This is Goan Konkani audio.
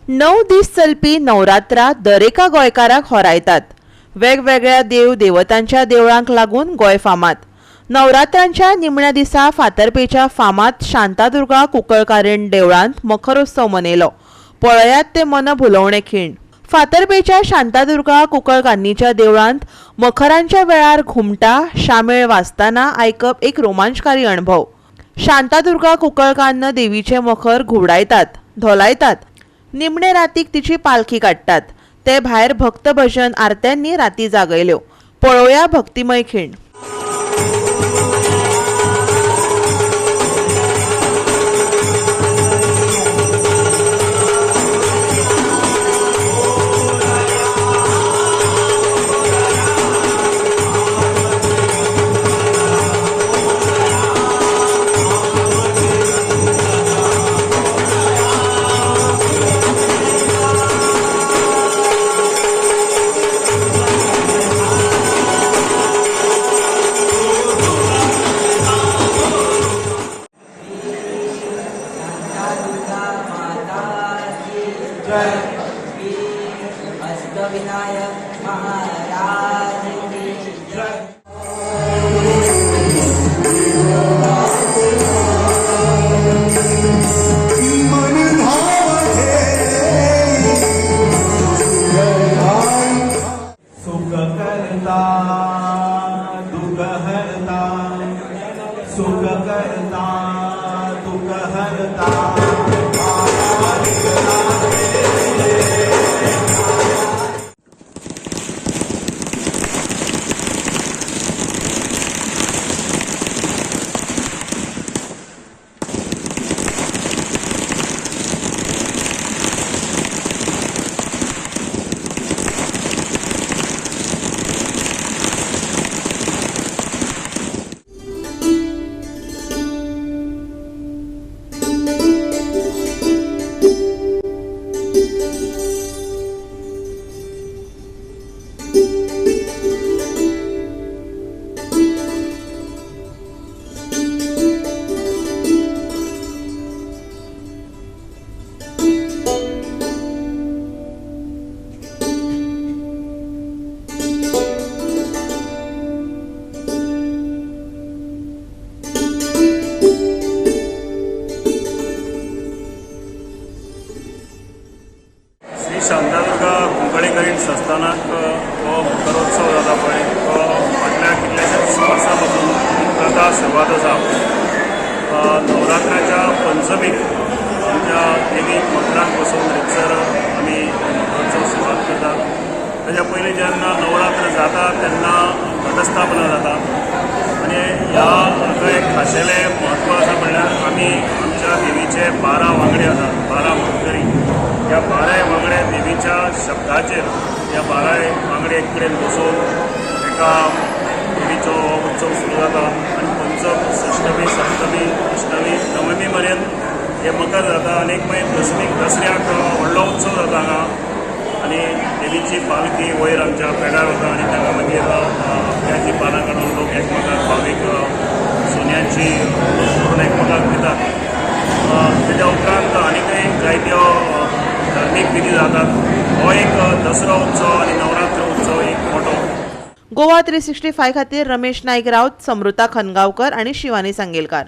णव दीस चलपी नवरात्रां दरेका गोंयकाराक होरायतात. वेगवेगळ्या देव देवतांच्या देवळांक लागून गोंय फामाद. नवरात्रांच्या निमण्या दिसा फातर्पेच्या फामाद शांतादुर्गा कुंकळकारीण देवळांत मखरोत्सव मनयलो. पळयात ते मन भुलोवणे खीण. फातर्पेच्या शांतादुर्गा कुंकळकान्नीच्या देवळांत मखरांच्या वेळार घुमटां शामेळ वाजतना आयकप एक रोमांचकारी अणभव. शांतादुर्गा कुंकळकान्न देवीचें मखर घुंवडायतात, धोलायतात. निमणे रातीक तिची पालखी काडटात. ते भायर भक्त भजन आरत्यांनी राती जागयल्यो. पळोवया भक्तिमय खीण. अष्टविनायक महाराज की जय. सुख करता दुःख हरता, सुख करता दुःख हरता. श्री शांतादुर्गा कुंकळेकरीण संस्थानाक हो मकरोत्सव जाता पळय, तो फाटल्या कितल्याशाच वर्सां पासून ही प्रथा सुरवात आसा. नवरात्राच्या पंचमीक आमच्या देवीक मकरांक बसोवन रितसर आमी मकरोत्सव सुरवात करतात. ताच्या पयलीं जेन्ना नवरात्र जाता तेन्ना घटस्थापना जाता आनी ह्या हाका एक खाशेलें म्हत्व आसा. म्हणल्यार आमी आमच्या देवीचे 12 वांगडी आसात, 12 मानकरी. ह्या बाराय वांगडे देवीच्या शब्दाचेर ह्या बाराय वांगडे एक कडेन बसून एका देवीचो हो उत्सव सुरू जाता आनी पंचम, सश्टमी, सप्तमी, अष्टमी, नवमी मेरेन हे मकर जाता आनी मागीर दसमीक, दसऱ्याक व्हडलो उत्सव जाता हांगा आनी देवीची पालखी वयर आमच्या पेडार वता आनी ताका मागीर आंब्याचीं पानां काडून लोक एकमेकाक, भावीक सोन्याची करून एकमेकाक दितात. तेच्या उपरांत आनीकय जायत्यो धार्मीक विधी जातात. हो एक दसरो उत्सव आनी नवरात्र उत्सव एक मोठो. गोवा 365 खातीर रमेश नाईक राऊत, समृता खनगांवकर आणि शिवानी सांगेलकार.